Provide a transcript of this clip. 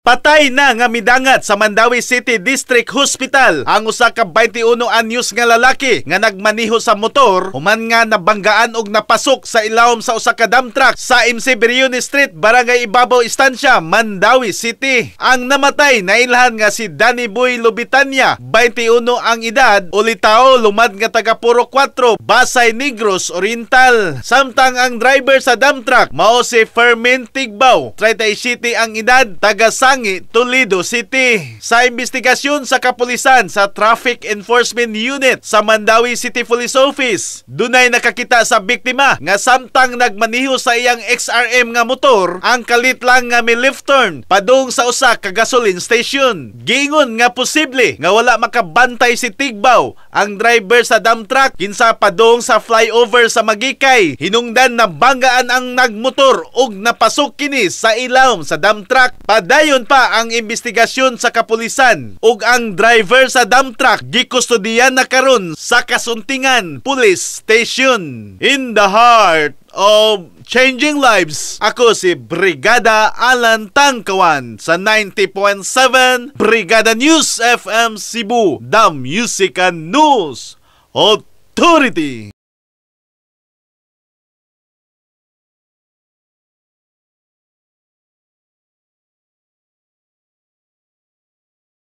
Patay na nga midangat sa Mandaue City District Hospital ang usa ka 21 anyos nga lalaki nga nagmaniho sa motor human nga nabanggaan og napasok sa ilawom sa usa ka dump truck sa MC Briones Street, Barangay Ibabaw, Estancia, Mandaue City. Ang namatay nailhan nga si Danny Boy Lubitanya, 21 ang edad, ulitao lumad nga taga Puro 4, Basay, Negros Oriental. Samtang ang driver sa dump truck mao si Fermin Tigbao, 37 ang edad, taga Sangi, Toledo City. Sa investigasyon sa kapulisan sa Traffic Enforcement Unit sa Mandaue City Police Office, dunay nakakita sa biktima nga samtang nagmaniho sa iyang XRM nga motor, ang kalit lang nga may left turn padung sa usa ka gasoline station. Giingon nga posible nga wala makabantay si Tigbao, ang driver sa dump truck, kinsa padung sa flyover sa Magikay. Hinungdan na banggaan ang nagmotor ug napasok kini sa ilawom sa dump truck. Padayon pa ang investigasyon sa kapulisan ug ang driver sa dump truck gikustudiyan na karon sa Casuntingan Police Station. In the heart of changing lives, ako si Brigada Alan Tangkawan sa 90.7 Brigada News FM Cebu, the Music and News Authority.